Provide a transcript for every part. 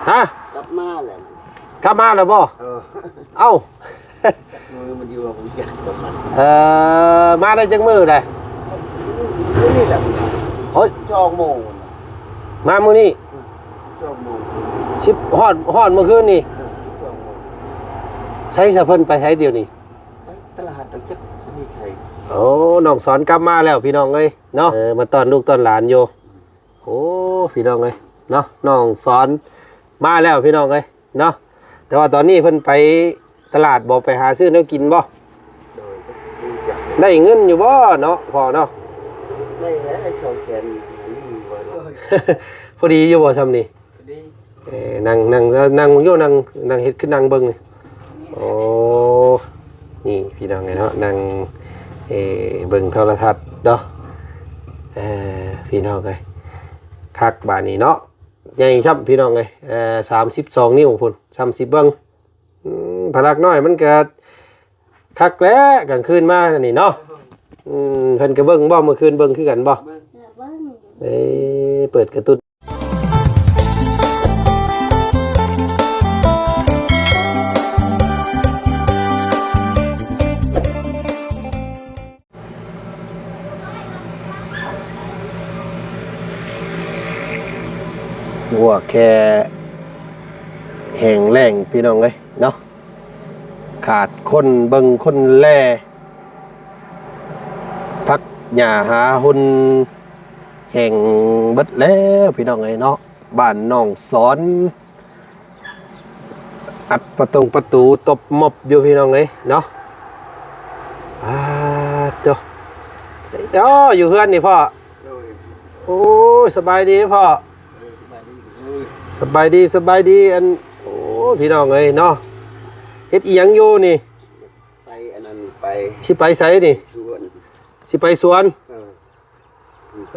ຮະ? ກັບມາແລ້ວ. ກັບມາແລ້ວບໍ່? ເອີ. ເອົ້າ. ຈັກມື້ມັນຢູ່ ບໍ່ຮູ້ຈັກກັບມັນ. ເອີ ມາໄດ້ຈັກມື້ແລ້ວ? ມື້ນີ້ແຫຼະ. ໂອ້ຍ ສອງໂມງ. ມາມື້ນີ້? ອືມ ສອງໂມງ. ສິບ ຮອດ ຮອດມື້ຄືນນີ້? ເອີ ສອງໂມງ. ໃສຊະ ເພິ່ນໄປໃສດຽວນີ້? ໄປຕະຫຼາດດອກຈັກ ອັນນີ້ໃສ. ໂອ້ ນ້ອງສອນກັບມາແລ້ວ ພີ່ນ້ອງເອີຍເນາະ. ເອີ ມາຕ້ອນລູກຕ້ອນຫຼານຢູ່. ໂອ້ ພີ່ນ້ອງເອີຍເນາະ ນ້ອງສອນມາແລ້ວ ພີ່ນ້ອງເອີຍເນາະ. ແຕ່ວ່າຕອນນີ້ເພິ່ນໄປຕະຫຼາດບໍ່ ໄປຫາຊື້ແນວກິນບໍ່? ໂດຍ. ໄດ້ເງິນຢູ່ບໍ່ເນາະ ພໍ່ເນາະ? ໄດ້ແລ້ວ ສອງແສນ. ພໍດີຢູ່ບໍ່ຊ່ຳນີ້? ພໍດີ. ເອີ ນັ່ງ ນັ່ງ ນັ່ງຢູ່ ນັ່ງ ນັ່ງເຮັດຄືນັ່ງເບິ່ງນີ້. ໂອ້ ນີ້ພີ່ນ້ອງເອີຍເນາະ ນັ່ງ ເອີ ເບິ່ງໂທລະທັດເນາະ. ເອີ ພີ່ນ້ອງເອີຍ ຄັກບາດນີ້ເນາະ ໃຫຍ່ຊ້ຳ ພີ່ນ້ອງເອີຍ. ເອີ ສາມສິບສອງນິ້ວພຸ້ນ ຊ່ຳຊິເບິ່ງ. ອືມ ພະລັກນ້ອຍມັນກະຄັກແຫຼະ ກາງຄືນມານີ້ເນາະ. ອືມ ເພິ່ນກະເບິ່ງບໍ່ ມື້ຄືນເບິ່ງຄືກັນບໍ່? ເບິ່ງ. ເອີ ເປີດກາຕູນ. ງົວແຄແຫ້ງແລ້ງ ພີ່ນ້ອງເອີຍເນາະ ຂາດຄົນເບິ່ງຄົນແລ ຜັກຫຍ້າຫາຮຸ່ນ ແຫ້ງເບິດແລ້ວ ພີ່ນ້ອງເອີຍເນາະ. ບ້ານນ້ອງສອນ ອັດປະຕົງປະຕູຕົບໝົບຢູ່ ພີ່ນ້ອງເອີຍເນາະ. ອາ ໂຕ ເອີ ຢູ່ເຮືອນນີ້ພໍ່? ໂດຍ. ໂອ້ຍ ສະບາຍດີພໍ່. ເອີ ສະບາຍດີ. ໂອ້ຍ ສະບາຍດີ ສະບາຍດີ. ອັນ ໂອ້ ພີ່ນ້ອງເອີຍເນາະ ເຮັດອີ່ຫຍັງຢູ່ນີ້? ໄປອັນນັ້ນ ໄປ ຊິໄປໃສນີ້? ສວນ. ຊິໄປສວນ? ເອີ.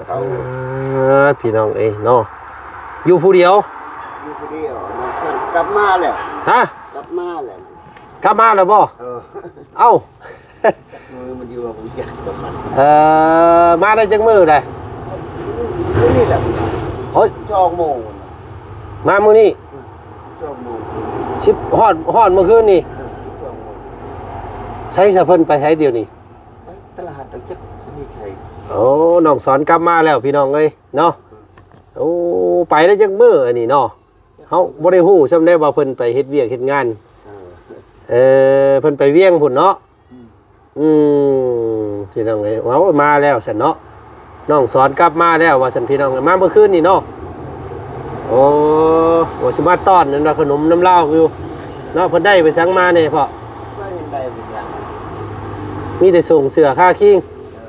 ເອົາ ອ່າ ພີ່ນ້ອງເອີຍເນາະ ຢູ່ຜູ້ດຽວ? ຢູ່ຜູ້ດຽວ. ກັບມາແລ້ວ. ຮະ? ກັບມາແລ້ວ. ກັບມາແລ້ວບໍ່? ເອີ. ເອົ້າ ຈັກມື້ມັນຢູ່ ບໍ່ຮູ້ຈັກກັບມັນ. ເອີ ມາໄດ້ຈັກມື້ແລ້ວ? ມື້ນີ້ແຫຼະ. ໂອ້ຍ ສອງໂມງ. ມາມື້ນີ້? ອືມ ສອງໂມງ. ສິບ ຮອດ ຮອດມື້ຄືນນີ້? ເອີ ສອງໂມງ. ໃສຊະ ເພິ່ນໄປໃສດຽວນີ້? ໄປຕະຫຼາດດອກຈັກ ອັນນີ້ໃສ. ໂອ້ ນ້ອງສອນກັບມາແລ້ວ ພີ່ນ້ອງເອີຍເນາະ. ໂອ້ ໄປໄດ້ຈັກມື້ອັນນີ້ເນາະ ເຮົາບໍ່ໄດ້ຮູ້ຊ້ຳເດ້ວ່າເພິ່ນໄປເຮັດວຽກເຮັດງານ. ເອີ ເອີ ເພິ່ນໄປວຽງພຸ້ນເນາະ. ອືມ ອືມ ພີ່ນ້ອງເອີຍ ເອົາ ມາແລ້ວຊັ້ນເນາະ ນ້ອງສອນກັບມາແລ້ວວ່າຊັ້ນ ພີ່ນ້ອງເອີຍ ມາເມື່ອຄືນນີ້ເນາະ. ໂອ້ ວ່າຊິມາຕ້ອນນັ້ນວ່າຂະໜົມນຳລາວຢູ່ເນາະ. ເພິ່ນໄດ້ໄປສັງມາແດ່ພໍ່? ບໍ່ເຫັນໄດ້ໄປສັງ ມີແຕ່ສົ່ງເສື້ອຄາຄີງ. ເອີ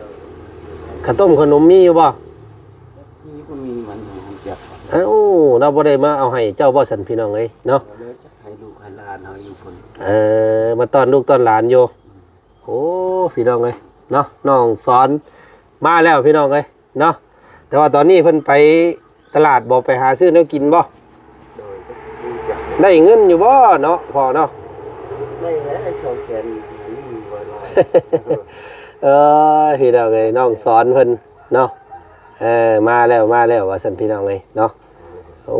ເຂົ້າຕົ້ມຂະໜົມມີຢູ່ບໍ່? ມີບໍ່ມີມັນຮູ້ຈັກ. ເອົ້າ ລາວບໍ່ໄດ້ມາເອົາໃຫ້ເຈົ້າບໍ່ຊັ້ນ ພີ່ນ້ອງເອີຍເນາະ? ເອົາເລີຍ ໃຫ້ລູກໃຫ້ຫຼານເຮົາຢູ່ພຸ້ນ. ເອີ ມາຕ້ອນລູກຕ້ອນຫຼານຢູ່. ໂອ້ ພີ່ນ້ອງເອີຍເນາະ ນ້ອງສອນມາແລ້ວ ພີ່ນ້ອງເອີຍເນາະ. ແຕ່ວ່າຕອນນີ້ເພິ່ນໄປຕະຫຼາດບໍ່ ໄປຫາຊື້ແນວກິນບໍ່? ໂດຍ. ໄດ້ເງິນຢູ່ບໍ່ເນາະ ພໍ່ເນາະ? ໄດ້ແລ້ວ ສອງແສນ. ເອີ ພີ່ນ້ອງເອີຍ ນ້ອງສອນເພິ່ນເນາະ ເອີ ມາແລ້ວ ມາແລ້ວວ່າຊັ້ນ ພີ່ນ້ອງເອີຍເນາະ. ໂອ້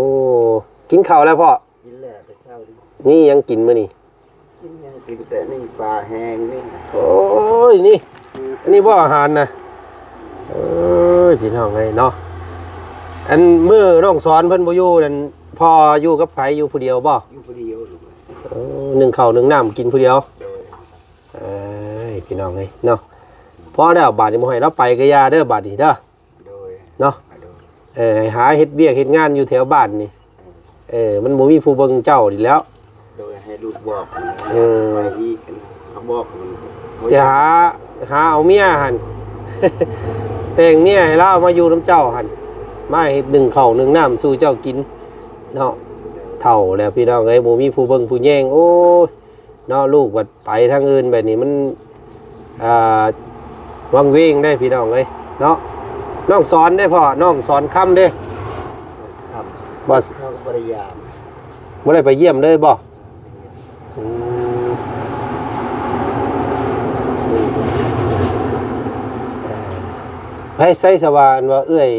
ກິນເຂົ້າແລ້ວພໍ່? ກິນແລ້ວແຕ່ເຊົ້ານີ້. ມີຫຍັງກິນມື້ນີ້? ກິນຫຍັງ? ກິນແຕ່ໜຶ້ງປາແຫ້ງນີ້. ໂອ້ຍ ນີ້ ອືມ ອັນນີ້ບໍ່ອາຫານນະ? ເອີຍ ພີ່ນ້ອງເອີຍເນາະ ອັນມື້ນ້ອງສອນເພິ່ນບໍ່ຢູ່ນັ້ນ ພໍ່ຢູ່ກັບໃຜ? ຢູ່ຜູ້ດຽວບໍ່? ຢູ່ຜູ້ດຽວ. ເອີ ໜຶ້ງເຂົ້າໜຶ້ງນ້ຳກິນຜູ້ດຽວ. ໂດຍ. ເອີຍ ພີ່ນ້ອງເອີຍເນາະ ພໍແລ້ວ ບາດນີ້ບໍ່ໃຫ້ລາວໄປກະຢ່າເດີ ບາດນີ້ເດີ. ໂດຍ. ເນາະ ໂດຍ. ເອີ ໃຫ້ຫາເຮັດວຽກເຮັດງານຢູ່ແຖວບ້ານນີ້. ເອີ ເອີ ມັນບໍ່ມີຜູ້ເບິ່ງເຈົ້ານີ້ແຫຼ້ວ. ໂດຍ. ໃຫ້ລູກບອກ ເອີ ໄປອີກ ເຮົາບອກ ຈະຫາ ຫາເອົາເມຍຫັ້ນ ແຕ່ງເມຍໃຫ້ລາວມາຢູ່ນຳເຈົ້າຫັ້ນ ມາເຮັດໜຶ້ງເຂົ້າໜຶ້ງນ້ຳສູ່ເຈົ້າກິນເນາະ. ເຖົ້າແລ້ວ ພີ່ນ້ອງເອີຍ ບໍ່ມີຜູ້ເບິ່ງຜູ້ແຍງ ໂອ້ຍ ເນາະ ລູກບັດໄປທາງອື່ນແບບນີ້ມັນ ອ່າ ວັງເວງໄດ໋ ພີ່ນ້ອງເອີຍເນາະ. ນ້ອງສອນເດ້ພໍ່? ນ້ອງສອນຄຳເດ້? ຄຳ ບໍ່ ເຂົາກໍບໍ່ໄດ້ຢາມ ບໍ່ໄດ້ໄປຢ້ຽມເລີຍບໍ່? ອືມ ເອີ ໃຜ ໃສສະວ່າ ອັນວ່າເອື້ອຍ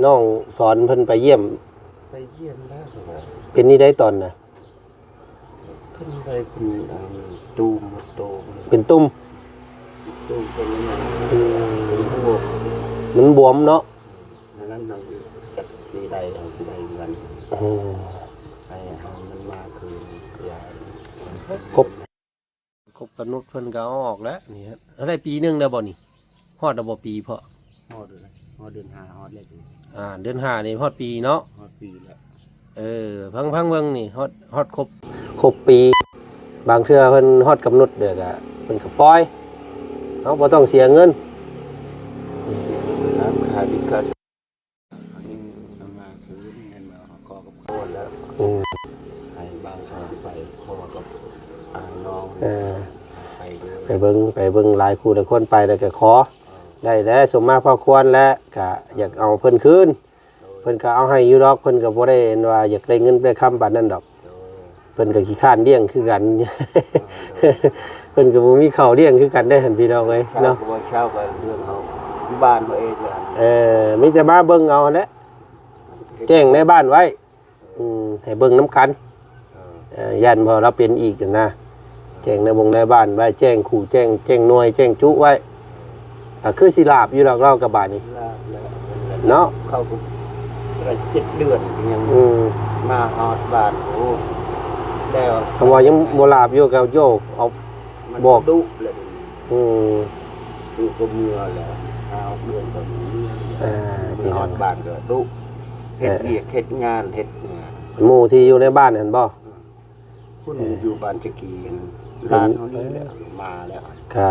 ນ້ອງສອນເພິ່ນໄປຢ້ຽມ ໄປຢ້ຽມແລ້ວ ເປັນນີ້ໄດ້ຕອນນະ ເພິ່ນໄດ້ເປັນ ອັນ ຕູມ ໂຕ ເປັນຕຸ່ມ ຕູມເປັນຫຍັງ ອືມ ເປັນບວມ ມັນບວມເນາະ ອັນນັ້ນເຮົາຈັກຊິໄດ້ ເຮົາຊິໄດ້ເງິນ ອືມ ໃຫ້ ໃຫ້ມັນມາຄືນ ຄົບ ຄົບກຳນົດເພິ່ນກໍເອົາອອກແລ້ວນີ້ ເທົ່າໃດປີໜຶ່ງແລ້ວບໍ່ນີ້ ຮອດແລ້ວບໍ່ປີເພາະ ຮອດແລ້ວ ຮອດເດືອນຫ້າ ຮອດແລ້ວ ອ່າ ເດືອນຫ້ານີ້ຮອດປີເນາະ ຮອດປີແລ້ວ ເອີ ຟັງ ຟັງເບິ່ງນີ້ ຮອດ ຮອດຄົບ ຄົບປີ ບາງເທື່ອເພິ່ນຮອດກຳນົດແລ້ວກໍ ເພິ່ນກໍປ່ອຍ ເຮົາບໍ່ຕ້ອງເສຍເງິນ ອືມ ເອົາມາຄືນ ແມ່ນວ່າຂໍກັບພໍ່ແລ້ວ ອືມ ໃຫ້ບ່າວສາວໄປຂໍກັບອ້າຍນ້ອງ ເອີ ໄປເດີ ໄປເບິ່ງ ໄປເບິ່ງຫຼາຍຄູ່ຫຼາຍຄົນ ໄປແລ້ວກໍຂໍ ເອີ ໄດ້ແລ້ວ ສົມມາພາຄວນແລ້ວ ກະຢາກເອົາເພິ່ນຄືນ ໂດຍ ເພິ່ນກໍເອົາໃຫ້ຢູ່ດອກ ເພິ່ນກໍບໍ່ໄດ້ວ່າຢາກໄດ້ເງິນໄດ້ຄຳປານນັ້ນດອກ ໂດຍ ເພິ່ນກໍຂີ້ຄ້ານລ້ຽງຄືກັນ ອ່າ ໂດຍ ເພິ່ນກໍບໍ່ມີເຂົ້າລ້ຽງຄືກັນເດ້ຫັ້ນ ພີ່ນ້ອງເອີຍເນາະ ເຊົ້າກໍບໍ່ເຊົ້າກໍເລື່ອງເຮົາ ຢູ່ບ້ານເຮົາເອງແຫຼະ ເອີ ມີແຕ່ມາເບິ່ງເອົາຫັ້ນແຫຼະ ແຈ້ງໃນບ້ານໄວ້ ອືມ ໃຫ້ເບິ່ງນຳກັນ ເອີ ເອີ ຢ້ານວ່າລາວເປັນອີກຫັ້ນນະ ແຈ້ງໃນວົງໃນບ້ານໄວ້ ແຈ້ງຄູ່ ແຈ້ງ ແຈ້ງໜ່ວຍ ແຈ້ງຈຸໄວ້ ກໍຄືຊິລາບຢູ່ດອກລາວກັບບ້ານນີ້ ລາບແລ້ວ ເນາະ ເຂົາກໍໄດ້ເຈັດເດືອນຍັງ ອືມ ມາຮອດບ້ານ ໂອ້ ແລ້ວ ຄຳວ່າຍັງບໍ່ລາບຢູ່ກໍໂຍ ເອົາ ມັນ ບອກ ດຸແລ້ວ ອືມ ດຸກໍເມື່ອແລ້ວ ຫ້າຫົກເດືອນກໍເມື່ອ ອ່າ ມາຮອດບ້ານກໍດຸ ເຮັດວຽກເຮັດງານ ເຮັດຫຍັງ ໝູ່ທີ່ຢູ່ໃນບ້ານຫັ້ນບໍ່? ອືມ ຄົນ ເອີ ຢູ່ບ້ານຈັກກີຫັ້ນ ເອີ ຫຼານເຮົານີ້ແຫຼະ ເອີ ມາແລ້ວ ກະ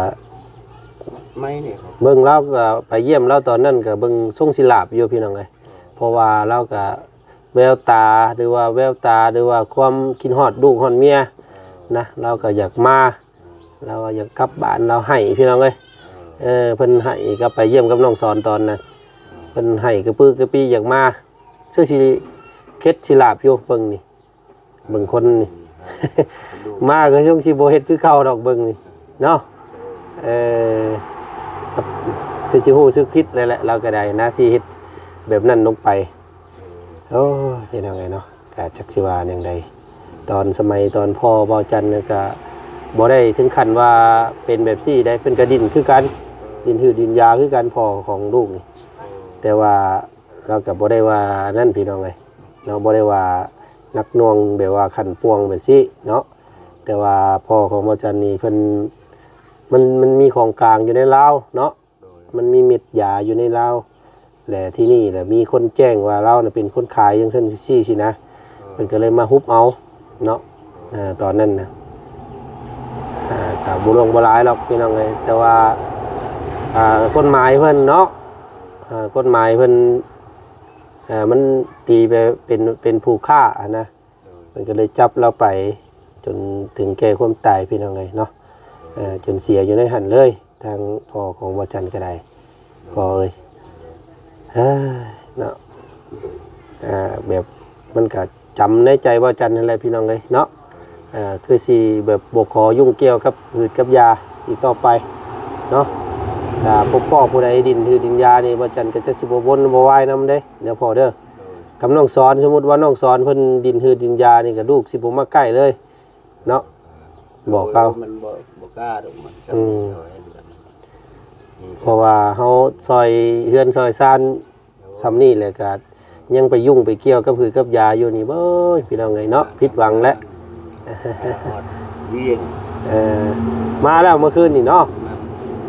ໄມ້ນີ້ ເບິ່ງລາວກໍໄປຢ້ຽມລາວຕອນນັ້ນກໍເບິ່ງຊົງຊິລາບຢູ່ ພີ່ນ້ອງເອີຍ ເອີ ເພາະວ່າລາວກໍແວວຕາ ຫຼືວ່າແວວຕາ ຫຼືວ່າຄວາມຄິດຮອດລູກຮອດເມຍ ເອີ ນະ ລາວກໍຢາກມາ ເອີ ລາວວ່າຢາກກັບບ້ານ ລາວໄຫ້ ພີ່ນ້ອງເອີຍ ເອີ ເອີ ເພິ່ນໄຫ້ກໍໄປຢ້ຽມກັບນ້ອງສອນຕອນນັ້ນ ເອີ ເພິ່ນໄຫ້ກະປຶກະປິຢາກມາ ຄືຊິເຂັດຊິລາບຢູ່ ເບິ່ງນີ້ ເບິ່ງຄົນນີ້ ມາກໍຍັງຊິບໍ່ເຮັດຄືເກົ່າດອກ ເບິ່ງນີ້ເນາະ ເອີ ຄືຊິຮູ້ສຶກຜິດແລ້ວແຫຼະ ລາວກໍໄດ້ນະ ທີ່ເຮັດແບບນັ້ນລົງໄປ ໂອ້ ພີ່ນ້ອງເອີຍເນາະ ກໍຈັກຊິວ່າແນວໃດ ຕອນສະໄໝຕອນພໍ່ເບົາຈັນນັ້ນກໍບໍ່ໄດ້ເຖິງຂັ້ນວ່າເປັນແບບຊີ້ໃດ ເພິ່ນກໍດີ້ນຄືກັນ ດີ້ນຮືດດີ້ນຢາຄືກັນ ພໍ່ຂອງລູກນີ້ ແຕ່ວ່າ ລາວກໍບໍ່ໄດ້ວ່ານັ້ນ ພີ່ນ້ອງເອີຍເນາະ ບໍ່ໄດ້ວ່າໜັກໜ່ວງແບບວ່າຂັ້ນປ່ວງແບບຊີ້ເນາະ ແຕ່ວ່າພໍ່ຂອງເບົາຈັນນີ້ເພິ່ນ ມັນ ມັນມີຂອງກາງຢູ່ໃນລາວເນາະ ໂດຍ ມັນມີເມັດຢາຢູ່ໃນລາວ ແລະ ທີ່ນີ້ລະມີຄົນແຈ້ງວ່າລາວນະເປັນຄົນຂາຍ ຈັ່ງຊັ້ນຈັ່ງຊີ້ຊີ້ນະ ໂດຍ ເພິ່ນກໍເລີຍມາຮຸບເອົາເນາະ ໂດຍ ເອີ ຕອນນັ້ນນະ ອ່າ ກໍບໍ່ຫຼວງບໍ່ຫຼາຍດອກ ພີ່ນ້ອງເອີຍ ແຕ່ວ່າ ອ່າ ກົດໝາຍເພິ່ນເນາະ ເອີ ກົດໝາຍເພິ່ນ ເອີ ມັນຕີໄປເປັນ ເປັນຜູ້ຄ້າຫັ້ນນະ ໂດຍ ເພິ່ນກໍເລີຍຈັບລາວໄປຈົນເຖິງແກ່ຄວາມຕາຍ ພີ່ນ້ອງເອີຍເນາະ ໂດຍ ເອີ ຈົນເສຍຢູ່ໃນຫັ້ນເລີຍ ທາງພໍ່ຂອງບໍ່ຈັນກໍໄດ້ ໂດຍ ພໍ່ເອີຍ ເອີ ເນາະ ເອີ ແບບມັນກໍຈຳໃນໃຈບໍ່ຈັນຫັ້ນແຫຼະ ພີ່ນ້ອງເອີຍເນາະ ເອີ ຄືຊິແບບບໍ່ຂໍຫຍຸ້ງກ່ຽວກັບພືດກັບຢາອີກຕໍ່ໄປເນາະ ຖ້າພົບພໍ້ຜູ້ໃດດິ້ນຮືດດິ້ນຢານີ້ ບໍ່ຈັນກໍຈະຊິບໍ່ວົນບໍ່ວາຍນຳເດ້ ເດີພໍ່ເດີ ໂດຍ ກັບນ້ອງສອນ ສົມມຸດວ່ານ້ອງສອນເພິ່ນດິ້ນຮືດດິ້ນຢານີ້ ກໍລູກຊິບໍ່ມາໃກ້ເລີຍເນາະ ບອກເຂົາ ມັນບໍ່ ບໍ່ກ້າດອກ ມັນ ອືມ ເພາະວ່າເຮົາຊ່ອຍເຮືອນຊ່ອຍຊານ ໂດຍ ສ່ຳນີ້ແຫຼະ ກໍຍັງໄປຫຍຸ້ງໄປກ່ຽວກັບພືດກັບຢາຢູ່ນີ້ ໂອ້ຍ ພີ່ນ້ອງເອີຍເນາະ ຜິດຫວັງແຫຼະ ຮອດວຽງ ເອີ ມາແລ້ວເມື່ອຄືນນີ້ເນາະ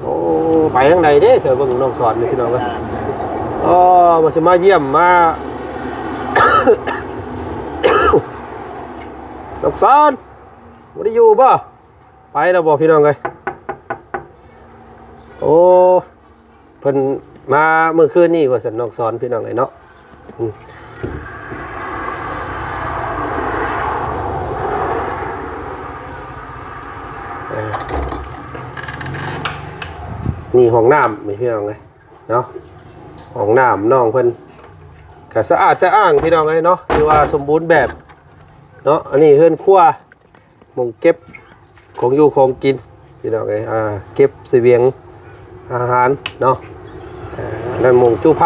ໂອ້ ໄປທາງໃດເດ້ ເສືອເບິ່ງນ້ອງສອນນີ້ ພີ່ນ້ອງເອີຍ ອໍ ວ່າຊິມາຢ້ຽມມາ ນ້ອງສອນ ບໍ່ໄດ້ຢູ່ບໍ່? ໄປແລ້ວບໍ່ ພີ່ນ້ອງເອີຍ? ໂອ້ ເພິ່ນມາເມື່ອຄືນນີ້ວ່າຊັ້ນ ນ້ອງສອນ ພີ່ນ້ອງເອີຍເນາະ ອືມ ເອີ ນີ້ຫ້ອງນ້ຳ ພີ່ນ້ອງເອີຍເນາະ ຫ້ອງນ້ຳນ້ອງເພິ່ນ ກໍສະອາດສະອ້າງ ພີ່ນ້ອງເອີຍເນາະ ຖືວ່າສົມບູນແບບເນາະ ອັນນີ້ເຮືອນຄົວ ໝ່ອງເກັບຂອງຢູ່ຂອງກິນ ພີ່ນ້ອງເອີຍ ອ່າ ເກັບສະບຽງອາຫານເນາະ ອ່າ ອັນນັ້ນໝ່ອງຈຸໄຟ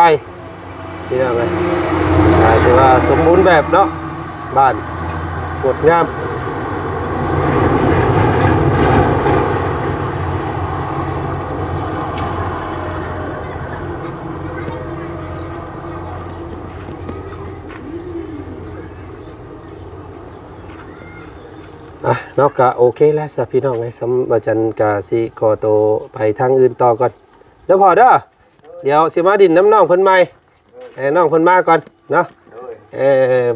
ພີ່ນ້ອງເອີຍ ອ່າ ຖືວ່າສົມບູນແບບເນາະ ບ້ານງົດງາມ. ອ່ະ ເນາະ ກະໂອເຄແລ້ວຊະພີ່ນ້ອງເອີຍ ສຳ ອາຈານກະຊິຂໍໂຕໄປທາງອື່ນຕໍ່ກ່ອນເດີພໍ່ເດີ. ດຽວຊິມາດິນນຳນ້ອງເພິ່ນໃໝ່ ໃຫ້ນ້ອງເພິ່ນມາກ່ອນເນາະ. ໂດຍ ເອີ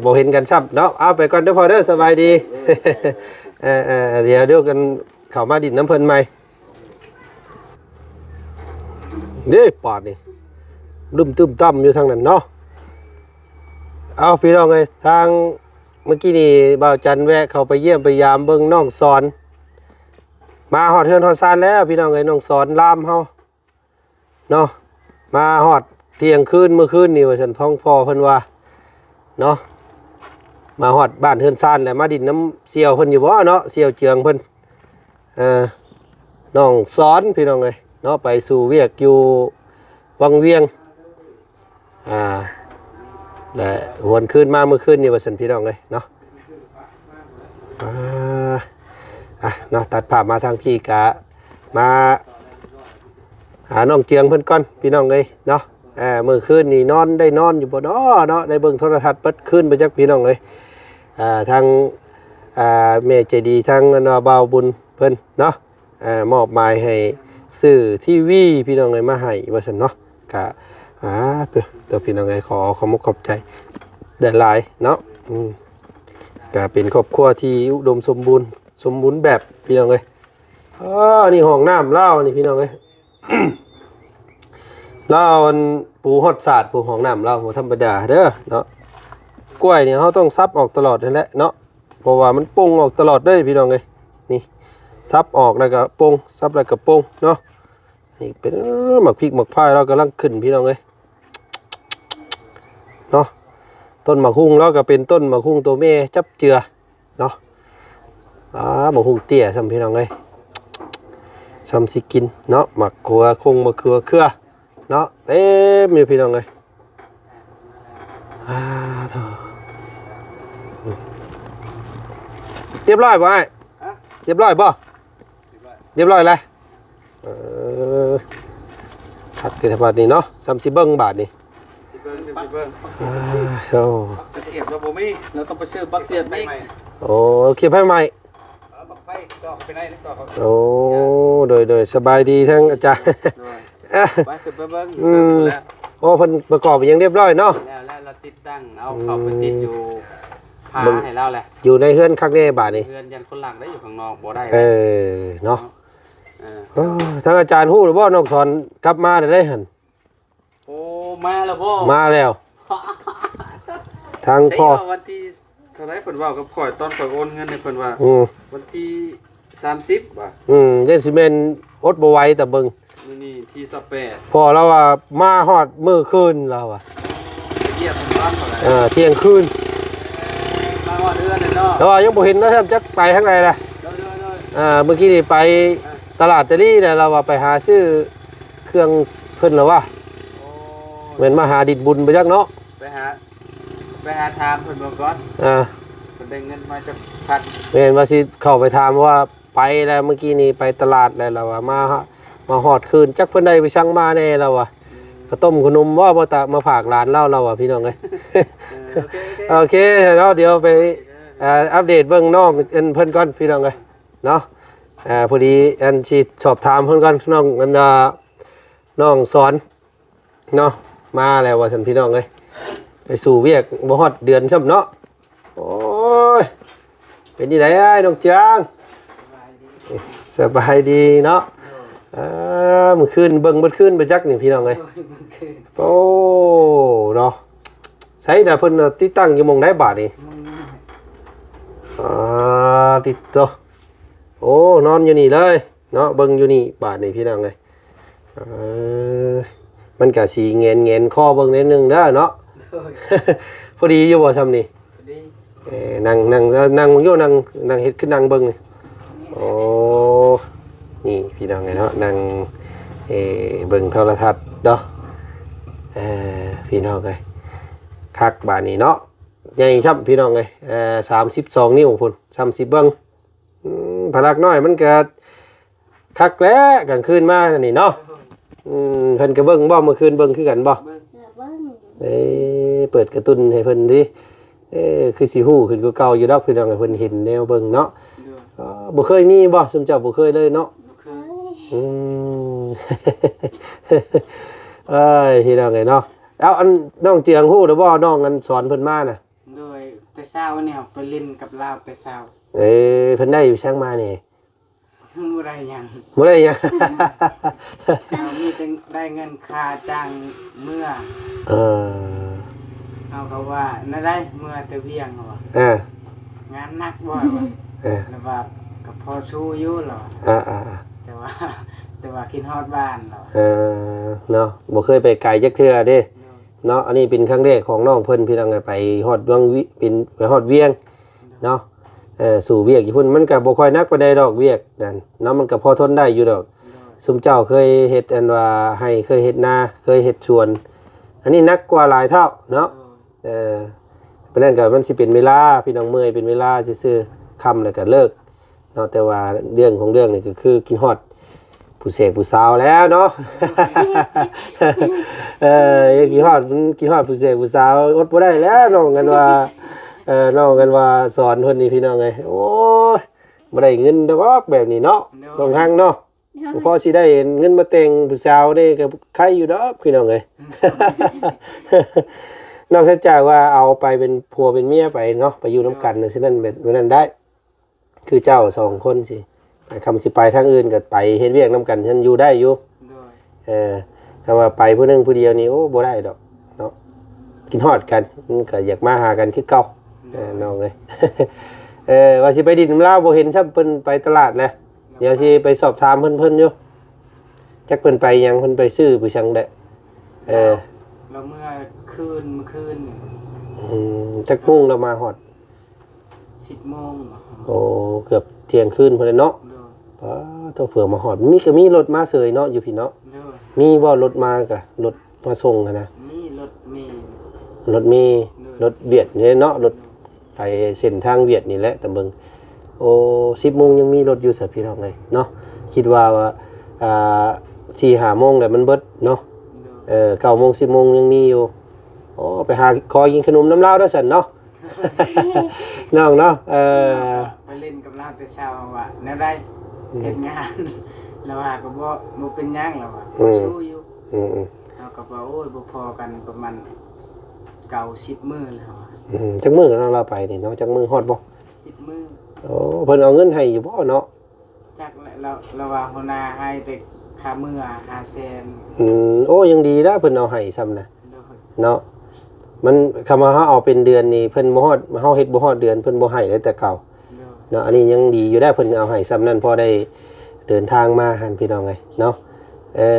ບໍ່ເຫັນກັນຊ້ຳເນາະ. ເອົາ ໄປກ່ອນເດີພໍ່ເດີ ສະບາຍດີ. ໂດຍ ເອີ ເອີ ດຽວ ດຽວກັນເຂົ້າມາດິນນຳເພິ່ນໃໝ່. ເດ້ ປາດນີ້ ດຶ້ມຕຶ້ມຕັ້ມຢູ່ທາງນັ້ນເນາະ. ເອົາ ພີ່ນ້ອງເອີຍ ທາງ ເມື່ອກີ້ນີ້ບ່າວຈັນແວະເຂົ້າໄປຢ້ຽມໄປຢາມເບິ່ງນ້ອງສອນ ມາຮອດເຮືອນຮອດຊານແລ້ວ ພີ່ນ້ອງເອີຍ. ນ້ອງສອນລາມເຮົາ ເນາະ ມາຮອດທ່ຽງຄືນມື້ຄືນນີ້ວ່າຊັ້ນ ຂອງພໍ່ເພິ່ນວ່າເນາະ. ມາຮອດບ້ານເຮືອນຊານແລ້ວ ມາດິນນຳສ່ຽວເພິ່ນຢູ່ບໍ່ເນາະ ສ່ຽວເຈືອງເພິ່ນ. ເອີ ນ້ອງສອນ ພີ່ນ້ອງເອີຍເນາະ ໄປສູ່ວຽກຢູ່ວັງວຽງ ອ່າ ແລະ ຫວນຄືນມາມື້ຄືນນີ້ວ່າຊັ້ນ ພີ່ນ້ອງເອີຍເນາະ. ອ່າ ອ່ະ ເນາະ ຕັດພາບມາທາງພີ້ກະມາຫານ້ອງເຈືອງເພິ່ນກ່ອນ ພີ່ນ້ອງເອີຍເນາະ. ເອີ ມື້ຄືນນີ້ນອນ ໄດ້ນອນຢູ່ບໍ່ນໍເນາະ ໄດ້ເບິ່ງໂທລະທັດເບິດຄືນບໍ່ຈັກ ພີ່ນ້ອງເອີຍ. ອ່າ ທາງ ອ່າ ແມ່ໃຈດີ ທາງ ອັນວ່າ ບ່າວບຸນເພິ່ນເນາະ ເອີ ມອບໝາຍໃຫ້ຊື້ທີວີພີ່ນ້ອງເອີຍ ມາໃຫ້ວ່າຊັ້ນເນາະ. ກະ ອ່າ ເດີພີ່ນ້ອງເອີຍ ຂໍຂອບອົກຂອບໃຈຫຼາຍໆເນາະ. ອືມ ກະເປັນຄອບຄົວທີ່ອຸດົມສົມບູນ ສົມບູນແບບພີ່ນ້ອງເອີຍ. ເອີ ນີ້ຫ້ອງນ້ຳລາວນີ້ພີ່ນ້ອງເອີຍ ລາວອັນປູຮອດສາດ ປູຫ້ອງນ້ຳລາວບໍ່ທຳມະດາເດີເນາະ. ກ້ວຍນີ້ເຮົາຕ້ອງສັບອອກຕະຫຼອດຫັ້ນແຫຼະເນາະ ເພາະວ່າມັນປົ່ງອອກຕະຫຼອດເດີພີ່ນ້ອງເອີຍ. ນີ້ ສັບອອກແລ້ວກະປົ່ງ ສັບແລ້ວກະປົ່ງເນາະ. ນີ້ເປັນ ເອີ ໝາກພິກໝາກພາຍລາວກຳລັງຂຶ້ນພີ່ນ້ອງເອີຍເນາະ. ຕົ້ນໝາກຮຸ່ງລາວກະເປັນຕົ້ນໝາກຮຸ່ງໂຕແມ່ຈັບເຈືອເນາະ. ອ່າ ໝາກຮຸ່ງເຕ້ຍຊ້ຳພີ່ນ້ອງເອີຍ ຊ້ຳຊິກິນເນາະ. ໝາກເຂືອຄົງ ໝາກເຂືອເຄືອ ເນາະ ເຕັມຢູ່ພີ່ນ້ອງເອີຍ. ອ່າ ໂທ້ ຮຽບຮ້ອຍບໍ່ອ້າຍ? ຮະ? ຮຽບຮ້ອຍບໍ່? ຮຽບຮ້ອຍ ຮຽບຮ້ອຍແລ້ວ. ເອີ ຄັກເດ້ບາດນີ້ເນາະ ຊ້ຳຊິເບິ່ງບາດນີ້ ຊິເບິ່ງ ຊິເບິ່ງ. ອ່າ ໂທ້ ບັກສຽບລາວບໍ່ມີ ລາວຕ້ອງໄປຊື້ບັກສຽບອີກ. ໂອ້ ເກັບໃຫ້ໃໝ່. ເອົາບັກໄຟຕໍ່ເຂົ້າໄປໃນຕໍ່ເຂົາ. ໂອ້ ໂດຍ ໂດຍ ສະບາຍດີທາງອາຈານ. ໂດຍ ໄປຂຶ້ນໄປເບິ່ງ. ອືມ ແລ້ວ ໂອ້ ເພິ່ນປະກອບຫຍັງຮຽບຮ້ອຍເນາະ. ແລ້ວ ແລ້ວ ລາວຕິດຕັ້ງ ເອົາເຂົ້າໄປຕິດຢູ່ ອືມ ຜ້າໃຫ້ລາວແຫຼະ ຢູ່ໃນເຮືອນຄັກແນ່ບາດນີ້. ເຮືອນ ຢ້ານຄົນລັກໄດ້ ຢູ່ຂ້າງນອກບໍ່ໄດ້. ເອີ ເນາະ ເອີ ເອີ ທາງອາຈານຮູ້ຫຼືບໍ່ ນ້ອງສອນກັບມາໄດ້ຫັ້ນ? ໂອ້ ມາແລ້ວບໍ່? ມາແລ້ວ ທາງພໍ່ ໃຊ່ວ່າວັນທີເທົ່າໃດ ເພິ່ນເວົ້າກັບຂ້ອຍຕອນຂ້ອຍໂອນເງິນໃຫ້ເພິ່ນວ່າ ອືມ ວັນທີສາມສິບວ່າ. ອືມ ເດ້ ຊິແມ່ນອົດບໍ່ໄຫວ ຕາເບິ່ງ ມື້ນີ້ທີຊາວແປດ ພໍ່ລາວວ່າມາຮອດມື້ຄືນລາວວ່າ ໄປຢ້ຽມເພິ່ນກ່ອນເທົ່າໃດ. ເອີ ທ່ຽງຄືນ ມາຮອດເຮືອນແລ້ວເນາະ ແຕ່ວ່າຍັງບໍ່ເຫັນລາວຊ້ຳຈັກໄປທາງໃດລະ. ໂດຍ ໂດຍ ໂດຍ ອ່າ ມື້ກີ້ນີ້ໄປ ອ່າ ຕະຫຼາດຕະລີແຫຼະ ລາວວ່າໄປຫາຊື້ ເຄື່ອງເພິ່ນລະວະ. ໂອ້ ແມ່ນມາຫາດິນບຸນບໍ່ຈັກເນາະ. ໄປຫາ ໄປຫາຖາມເພິ່ນເບິ່ງກ່ອນ. ອ່າ ເພິ່ນໄດ້ເງິນມາຈັກພັນ. ແມ່ນວ່າຊິເຂົ້າໄປຖາມວ່າໄປແລ້ວ ມື້ກີ້ນີ້ໄປຕະຫຼາດແລ້ວ ລາວວ່າມາ ມາຮອດຄືນ ຈັກເພິ່ນໄດ້ໄປສັງມາແດ່ ລາວວ່າ. ອືມ ເຂົ້າຕົ້ມເຂົ້າໜົມບໍ່ ບໍ່ຕະມາຝາກຫຼານລາວ ລາວວ່າ ພີ່ນ້ອງເອີຍ. ເອີ ໂອເຄ ໂອເຄເນາະ ດຽວໄປ ໂອເຄ ເອີ ອັບເດດເບິ່ງນ້ອງເພິ່ນກ່ອນ ພີ່ນ້ອງເອີຍ. ເນາະ ເອີ ພໍດີອັນຊິສອບຖາມເພິ່ນກ່ອນ ນ້ອງ ອັນ ນ້ອງສອນເນາະ ມາແລ້ວວ່າຊັ້ນ ພີ່ນ້ອງເອີຍ. ໄປສູ່ວຽກບໍ່ຮອດເດືອນຊ້ຳເນາະ. ໂອ້ຍ ເປັນຈັ່ງໃດອ້າຍ ນ້ອງຈາງ? ສະບາຍດີເນາະ. ເອີ ມື້ຄືນເບິ່ງເບິດຄືນໄປຈັກນີ້ ພີ່ນ້ອງເອີຍ. ໂອ້ ເນາະ ໃສນະ ເພິ່ນຕິດຕັ້ງຢູ່ໝ່ອງໃດບາດນີ້? ອ່າ ຕິດໂຕ ໂອ້ ນອນຢູ່ນີ້ເລີຍເນາະ ເບິ່ງຢູ່ນີ້ບາດນີ້ ພີ່ນ້ອງເອີຍ. ເອີ ມັນກະຊິແຫງນໆຄໍເບິ່ງໜ້ອຍໜຶ່ງເດີເນາະ. ໂດຍ ພໍດີຢູ່ບໍ່ຊ່ຳນີ້? ພໍດີ ເອີ ນັ່ງ ນັ່ງ ເອີ ນັ່ງຢູ່ ນັ່ງ ນັ່ງເຮັດຄືນັ່ງເບິ່ງນີ້. ໂອ້ ນີ້ພີ່ນ້ອງເອີຍເນາະ ນັ່ງ ເອີ ເບິ່ງໂທລະທັດເນາະ. ເອີ ພີ່ນ້ອງເອີຍ ຄັກບາດນີ້ເນາະ ໃຫຍ່ຊ້ຳພີ່ນ້ອງເອີຍ ເອີ ສາມສິບສອງນິ້ວພຸ້ນ ຊ່ຳຊິເບິ່ງ ອືມ ພະລັກນ້ອຍມັນກະຄັກແຫຼະ ກາງຄືນມານີ້ເນາະ ອືມ ເພິ່ນກະເບິ່ງບໍ່ ມື້ຄືນເບິ່ງຄືກັນບໍ່? ເບິ່ງ ເອີ ເປີດກາຕູນໃຫ້ເພິ່ນຕິ ເອີ ຄືຊິຮູ້ຂຶ້ນກວ່າເກົ່າຢູ່ດອກ ພີ່ນ້ອງ ເພິ່ນເຫັນແນວເບິ່ງເນາະ ເອີ ບໍ່ເຄີຍມີບໍ່ ຊຸມເຈົ້າບໍ່ເຄີຍເລີຍເນາະ? ບໍ່ເຄີຍ ອືມ ເອີຍ ພີ່ນ້ອງເອີຍເນາະ ເອົາ ອັນ ນ້ອງເຈືອງຮູ້ແລ້ວບໍ່ ນ້ອງອັນສອນເພິ່ນມານະ? ໂດຍ ແຕ່ເຊົ້ານີ້ອອກໄປຫຼິ້ນກັບລາວແຕ່ເຊົ້າ ເອີ ເພິ່ນໄດ້ຫຍັງມານີ້? ບໍ່ໄດ້ຫຍັງ ບໍ່ໄດ້ຫຍັງ ເຮົາມີແຕ່ໄດ້ເງິນຄ່າຈ້າງເມືອ ເອີ ເຮົາກໍວ່າແນວໃດ ເມືອແຕ່ວຽງ ເຮົາວ່າ ເອີ ງານໜັກບໍ່ ເຮົາວ່າ ເອີ ແລ້ວວ່າກໍພໍສູ້ຢູ່ ເຮົາວ່າ ເອີໆ ແຕ່ວ່າ ແຕ່ວ່າຄິດຮອດບ້ານ ເຮົາວ່າ ເອີ ເນາະ ບໍ່ເຄີຍໄປໄກຈັກເທື່ອເດ້ ໂດຍ ເນາະ ອັນນີ້ເປັນຄັ້ງແລກຂອງນ້ອງເພິ່ນ ພີ່ນ້ອງເອີຍ ໄປຮອດວັງວຽງ ເປັນ ໄປຮອດວຽງເນາະ ເອີ ສູ່ວຽກຢູ່ພຸ້ນ ມັນກໍບໍ່ຄ່ອຍໜັກປານໃດດອກ ວຽກນັ້ນເນາະ ມັນກໍພໍທົນໄດ້ຢູ່ດອກ ໂດຍ ຊຸມເຈົ້າເຄີຍເຮັດອັນວ່າໄຮ່ ເຄີຍເຮັດນາ ເຄີຍເຮັດສວນ ອັນນີ້ໜັກກວ່າຫຼາຍເທົ່າເນາະ ໂດຍ ເອີ ປານນັ້ນກໍມັນຊິເປັນເວລາ ພີ່ນ້ອງ ເມື່ອຍເປັນເວລາຊື່ໆ ຄ່ຳແລ້ວກໍເລີກ ເນາະ ແຕ່ວ່າເລື່ອງຂອງເລື່ອງນີ້ກໍຄືຄິດຮອດຜູ້ແສກຜູ້ສາວແຫຼະເນາະ ເອີ ຄິດຮອດ ຄິດຮອດຜູ້ແສກຜູ້ສາວ ອົດບໍ່ໄດ້ແລ້ວ ນ້ອງກັນວ່າ ເອີ ນ້ອງກັນວ່າສອນເພິ່ນນີ້ ພີ່ນ້ອງເອີຍ ໂອ້ຍ ບໍ່ໄດ້ເງິນດອກແບບນີ້ເນາະ ໂດຍ ນ້ອງຮັງເນາະ ໂດຍ ບໍ່ພໍຊິໄດ້ເງິນມາແຕ່ງຜູ້ສາວນີ້ກໍໄຄຢູ່ດອກ ພີ່ນ້ອງເອີຍ ອືມ ນອກເສຍຈາກວ່າເອົາໄປເປັນຜົວເປັນເມຍໄປເນາະ ໄປຢູ່ນຳກັນ ໂດຍ ຈັ່ງຊີ້ນັ້ນ ແບບນັ້ນໄດ້ ຄືເຈົ້າສອງຄົນຊິ ໄປ ຄຳຊິໄປທາງອື່ນກໍໄປເຮັດວຽກນຳກັນ ຊັ້ນຢູ່ໄດ້ຢູ່ ໂດຍ ເອີ ຄຳວ່າໄປຜູ້ໜຶ່ງຜູ້ດຽວນີ້ ໂອ້ ບໍ່ໄດ້ດອກເນາະ ຄິດຮອດກັນ ມັນກໍຢາກມາຫາກັນຄືເກົ່າ ໂດຍ ເອີ ນ້ອງເອີຍ ເອີ ວ່າຊິໄປດິນນຳລາວ ບໍ່ເຫັນຊ້ຳເພິ່ນໄປຕະຫຼາດແຫຼະ ໂດຍ ດຽວຊິໄປສອບຖາມເພິ່ນ ເພິ່ນຢູ່ ຈັກເພິ່ນໄປຫຍັງ ເພິ່ນໄປຊື້ໄປຫຍັງແຫຼະ ເອີ ລາວ ລາວເມືອຄືນ ມື້ຄືນ ອືມ ຈັກໂມງລາວມາຮອດ? ສິບໂມງ ໂອ້ ເກືອບທ່ຽງຄືນພຸ້ນແຫຼະເນາະ ໂດຍ ປາດໂທ້ ເພື່ອມາຮອດ ມີ ກໍມີລົດມາເສີຍເນາະ ຢູ່ພີ້ເນາະ ໂດຍ ມີບໍ່ລົດມາ ກະລົດມາສົ່ງຫັ້ນນະ? ມີລົດເມ ລົດເມ ໂດຍ ລົດຫວຽດນີ້ເນາະ ລົດ ໂດຍ ໄປເສັ້ນທາງຫວຽດນີ້ແຫຼະ ຕາເບິ່ງ ໂອ້ ສິບໂມງຍັງມີລົດຢູ່ຊະ ພີ່ນ້ອງເອີຍເນາະ ຄິດວ່າ ອ່າ ສີ່ຫ້າໂມງແລ້ວມັນເບິດເນາະ ໂດຍ ເອີ ເກົ້າໂມງ ສິບໂມງຍັງມີຢູ່ ໂອ້ ໄປຫາຂໍກິນຂະໜົມນຳລາວເດີ້ຊັ້ນເນາະ ນ້ອງເນາະ ເອີ ໄປເລ່ນກັບລາວແຕ່ເຊົ້າວ່າແນວໃດ ອືມ ເຮັດງານ ລາວວ່າກໍບໍ່ ບໍ່ເປັນຫຍັງ ລາວວ່າ ອືມ ສູ້ຢູ່ ອືມໆ ເຮົາກໍວ່າ ໂອ້ຍ ບໍ່ພໍກັນປະມານເກົ້າສິບມື້ແລ້ວ ອືມ ຈັກມື້ເນາະ ລາວໄປນີ້ເນາະ ຈັກມື້ ຮອດບໍ່ ສິບມື້ ໂອ້ ເພິ່ນເອົາເງິນໃຫ້ຢູ່ບໍ່ເນາະ? ຈັກແຫຼະ ລາວ ລາວວ່າຫົວໜ້າໃຫ້ແຕ່ຄ່າເມືອຫ້າແສນ ອືມ ໂອ້ ຍັງດີນະ ເພິ່ນເອົາໃຫ້ຊ້ຳນະ ໂດຍ ເນາະ ມັນ ຄຳວ່າເຮົາເອົາເປັນເດືອນນີ້ ເພິ່ນບໍ່ຮອດ ເຮົາເຮັດບໍ່ຮອດເດືອນ ເພິ່ນບໍ່ໃຫ້ເລີຍແຕ່ເກົ່າ ໂດຍ ເນາະ ອັນນີ້ຍັງດີຢູ່ໄດ໋ ເພິ່ນເອົາໃຫ້ຊ້ຳນັ້ນ ພໍໄດ້ເດີນທາງມາຫັ້ນ ພີ່ນ້ອງເອີຍເນາະ ເອີ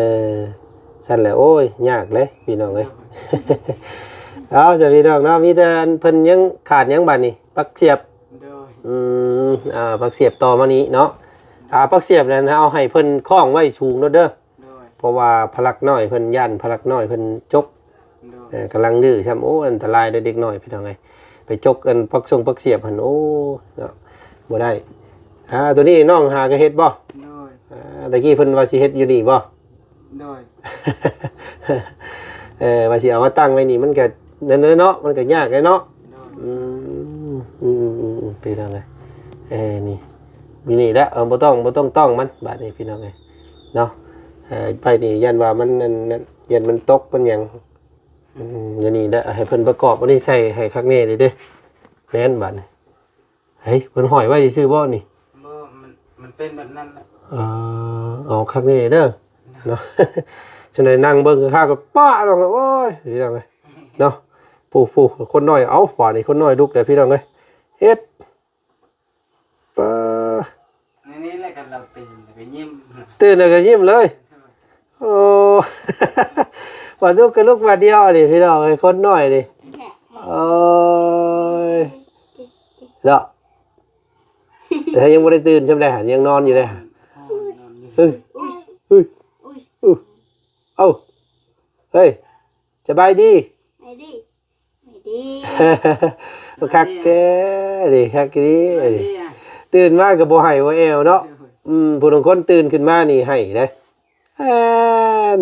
ຊັ້ນແຫຼະ ໂອ້ຍ ຍາກເດ້ ພີ່ນ້ອງເອີຍ ໂດຍ ເອົາ ຊະ ພີ່ນ້ອງເນາະ ມີແຕ່ອັນ ເພິ່ນຍັງຂາດຫຍັງບາດນີ້ ປັກສຽບ ໂດຍ ອືມ ອ່າ ປັກສຽບຕໍ່ມານີ້ເນາະ ອ່າ ປັກສຽບນັ້ນເອົາໃຫ້ເພິ່ນຄ້ອງໄວ້ສູງໂລດເດີ້ ໂດຍ ເພາະວ່າພະລັກນ້ອຍເພິ່ນ ຢ້ານພະລັກນ້ອຍເພິ່ນຈົກ ໂດຍ ເອີ ກຳລັງດື້ຊ້ຳ ໂອ້ ອັນຕະລາຍເດີ້ເດັກນ້ອຍ ພີ່ນ້ອງເອີຍ ໄປຈົກອັນປັກຊົງປັກສຽບຫັ້ນ ໂອ້ ເນາະ ບໍ່ໄດ້ ອ່າ ໂຕນີ້ນ້ອງຫາກໍເຮັດບໍ່? ໂດຍ ອ່າ ຕະກີ້ເພິ່ນວ່າຊິເຮັດຢູ່ນີ້ບໍ່? ໂດຍ ເອີ ວ່າຊິເອົາມາຕັ້ງໄວ້ນີ້ ມັນກະນັ້ນແຫຼະເນາະ ມັນກະຍາກແຫຼະເນາະ ໂດຍ ອືມ ອືມໆໆ ເປັນຈັ່ງໃດ ເອີ ນີ້ ຢູ່ນີ້ແຫຼະ ເອີ ບໍ່ຕ້ອງ ບໍ່ຕ້ອງຕ້ອງມັນ ບາດນີ້ ພີ່ນ້ອງເອີຍເນາະ ເອີ ໄປນີ້ຢ້ານວ່າມັນ ອັນນັ້ນ ຢ້ານມັນຕົກມັນຫຍັງ ອືມ ຢູ່ນີ້ແຫຼະ ໃຫ້ເພິ່ນປະກອບອັນນີ້ໃສ່ໃຫ້ຄັກແນ່ເດີ້ ແໜ້ນບາດນີ້. ເຮີ້ຍ ເພິ່ນຫ້ອຍໄວ້ຊື່ໆບໍ່ນີ້? ບໍ່ ມັນ ມັນເປັນແບບນັ້ນແຫຼະ ເອີ ເອົາຄັກແນ່ເດີ້ ເນາະ ຈັ່ງໃດນັ່ງເບິ່ງຄັກໆ ກໍປະລົງ ໂອ້ຍ ພີ່ນ້ອງເອີຍເນາະ ຜູ້ ຜູ້ ຄົນນ້ອຍ ເອົ້າ ບາດນີ້ຄົນນ້ອຍລຸກແລ້ວ ພີ່ນ້ອງເອີຍ ເຮັດ ປະ ນີ້ແຫຼະ ຄັນລາວຕື່ນແລ້ວກໍຍິ້ມ ຕື່ນແລ້ວກໍຍິ້ມເລີຍ ໂອ້ ບາດລຸກກໍລຸກບາດດຽວນີ້ ພີ່ນ້ອງເອີຍ ຄົນນ້ອຍນີ້ ໂອ້ຍ ເນາະ ແຕ່ຍັງບໍ່ໄດ້ຕື່ນຊ່ຳໃດ ຍັງນອນຢູ່ເດ້ ເຮີ້ຍ ເຮີ້ຍ ເອົ້າ ເຮີ້ຍ ສະບາຍດີ ສະບາຍດີ. ຄັກແທ້ເດ້ ຄັກອີ່ຫຼີ. ຕື່ນມາກໍບໍ່ໄຫ້ບໍ່ແອວເນາະ. ອືມ ຜູ້ລາງຄົນຕື່ນຂຶ້ນມານີ້ໄຫ້ເດ້. ເອີ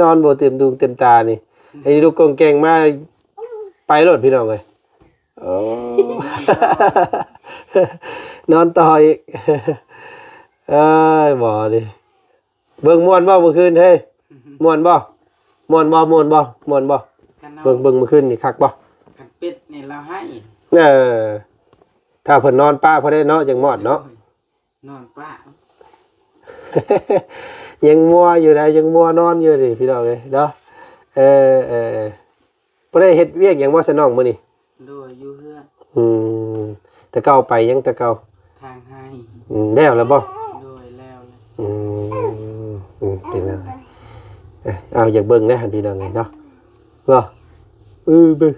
ນອນບໍ່ເຕັມດວງເຕັມຕານີ້ ໄອ້ລຸກກົງແກ່ງມາ ໄປໂລດພີ່ນ້ອງເອີຍ. ໂອ້ ນອນຕໍ່ອີກ. ເອີຍ ບໍ່ນີ້ ເບິ່ງມ່ວນບໍ່ມື້ຄືນເຮີ້ຍ? ມ່ວນບໍ່? ມ່ວນບໍ່? ມ່ວນບໍ່? ມ່ວນບໍ່? ຄັນເຮົາ ເບິ່ງ ເບິ່ງມື້ຄືນນີ້ຄັກບໍ່? ຄັນເປັດນີ້ລາວໄຫ້. ເອີ ຖ້າເພິ່ນນອນປະພໍໄດ້ເນາະ ຈັ່ງມອດເນາະ. ໂອ້ຍ ນອນປະ ຍັງມົວຢູ່ໃດ໋ ຍັງມົວນອນຢູ່ນີ້ພີ່ນ້ອງເອີຍເນາະ. ເອີ ເອີ ບໍ່ໄດ້ເຮັດວຽກຫຍັງບໍ່ຊະນ້ອງມື້ນີ້? ໂດຍ ຢູ່ເຮືອນ. ອືມ ແຕ່ເກົ່າໄປຫຍັງແຕ່ເກົ່າ? ທາງໄຮ່. ອືມ ແລ້ວແລ້ວບໍ່? ໂດຍ ແລ້ວແລ້ວ. ອືມ ອືມ ເປັນຫຍັງ? ເອີ ເອົາ ຢາກເບິ່ງແດ່ຫັ້ນພີ່ນ້ອງເອີຍເນາະ. ບໍ່ ອື ບຶ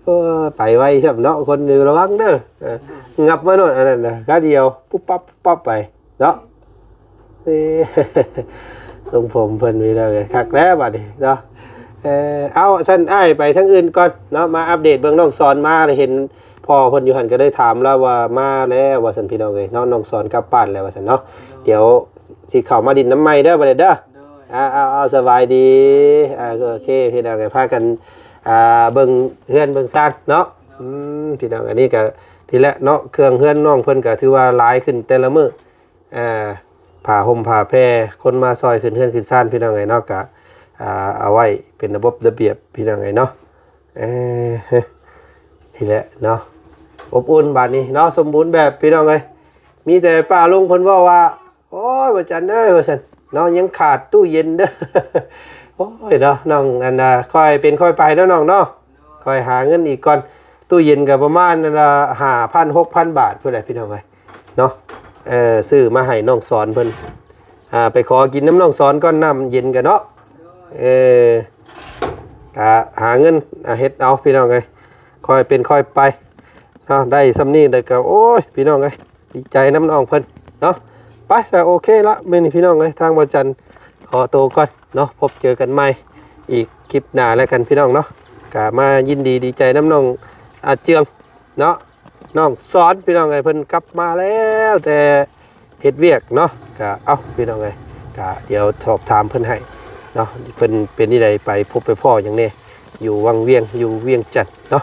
ໂອ້ຍ ໄປໄວຊ້ຳເນາະ ຄົນຢູ່ ລະວັງເດີ. ເອີ ອືມ ຫງັບມາໂລດ ອັນນັ້ນນະ ກາດຽວ ປຸບປັບ ປຸບປັບໄປເນາະ. ເອີ ຊົງຜົມເພິ່ນ ພີ່ນ້ອງເອີຍ ຄັກແລ້ວບາດນີ້ເນາະ. ເອີ ເອົາ ຊັ້ນອ້າຍໄປທາງອື່ນກ່ອນເນາະ ມາອັບເດດເບິ່ງນ້ອງສອນ ມາເຫັນພໍ່ເພິ່ນຢູ່ຫັ້ນ ກໍເລີຍຖາມລາວວ່າມາແລ້ວວ່າຊັ້ນ ພີ່ນ້ອງເອີຍເນາະ. ນ້ອງສອນກັບບ້ານແລ້ວວ່າຊັ້ນເນາະ. ໂດຍ ດຽວ ຊິເຂົ້າມາດິນນຳໃໝ່ເດີ ບາດນີ້ເດີ. ໂດຍ ອ່າ ເອົາ ເອົາ ສະບາຍດີ. ອ່າ ໂອເຄ ພີ່ນ້ອງເອີຍ ພາກັນ ອ່າ ເບິ່ງເຮືອນເບິ່ງຊານເນາະ. ໂດຍ ອືມ ພີ່ນ້ອງ ອັນນີ້ກໍນີ້ແຫຼະເນາະ ເຄື່ອງເຮືອນນ້ອງເພິ່ນກໍຖືວ່າຫຼາຍຂຶ້ນແຕ່ລະມື້. ອ່າ ຜ້າຫົ່ມຜ້າແພ ຄົນມາຊ່ອຍຂຶ້ນເຮືອນຂຶ້ນຊານ ພີ່ນ້ອງເອີຍເນາະ ກໍ ອ່າ ເອົາໄວ້ເປັນລະບົບລະບຽບ ພີ່ນ້ອງເອີຍເນາະ. ເອີ ນີ້ແຫຼະເນາະ ອົບອຸ່ນບາດນີ້ເນາະ ສົມບູນແບບ ພີ່ນ້ອງເອີຍ. ມີແຕ່ປ້າລຸງເພິ່ນເວົ້າວ່າ ໂອ້ຍ ວ່າຈັນເອີຍ ວ່າຊັ້ນເນາະ ຍັງຂາດຕູ້ເຢັນເດີ. ໂອ້ຍເນາະ ນ້ອງ ອັນນ່າ ຄ່ອຍເປັນຄ່ອຍໄປເນາະນ້ອງເນາະ ຄ່ອຍຫາເງິນອີກກ່ອນ. ຕູ້ເຢັນກໍປະມານ ອັນນ່າ ຫ້າພັນ ຫົກພັນບາດພຸ້ນແຫຼະ ພີ່ນ້ອງເອີຍເນາະ. ເອີ ຊື້ມາໃຫ້ນ້ອງສອນເພິ່ນ ອ່າ ໄປຂໍກິນນຳນ້ອງສອນກ່ອນ ນ້ຳເຢັນກັນເນາະ. ເອີ ກະຫາເງິນ ອ່າ ເຮັດເອົາ ພີ່ນ້ອງເອີຍ ຄ່ອຍເປັນຄ່ອຍໄປເນາະ. ໄດ້ສ່ຳນີ້ແລ້ວກໍ ໂອ້ຍ ພີ່ນ້ອງເອີຍ ດີໃຈນຳນ້ອງເພິ່ນເນາະ. ໄປຊະ ໂອເຄລະ ມື້ນີ້ ພີ່ນ້ອງເອີຍ ທາງບ່າວຈັນຂໍໂຕກ່ອນເນາະ ພົບເຈີກັນໃໝ່ອີກຄລິບໜ້າແລ້ວກັນ ພີ່ນ້ອງເນາະ. ກະມາຍິນດີດີໃຈນຳນ້ອງອາເຈືອງເນາະ ນ້ອງສອນ ພີ່ນ້ອງເອີຍ ເພິ່ນກັບມາແລ້ວ ແຕ່ເຮັດວຽກເນາະ. ກະ ເອົ້າ ພີ່ນ້ອງເອີຍ ກະດຽວສອບຖາມເພິ່ນໃຫ້ເນາະ ເພິ່ນເປັນຈັ່ງໃດ ໄປພົບໄປພໍ້ຫຍັງແດ່ ຢູ່ວັງວຽງ ຢູ່ວຽງຈັນເນາະ.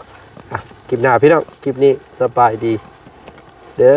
ອ່ະ ຄລິບໜ້າ ພີ່ນ້ອງ ຄລິບນີ້ສະບາຍດີເດີ.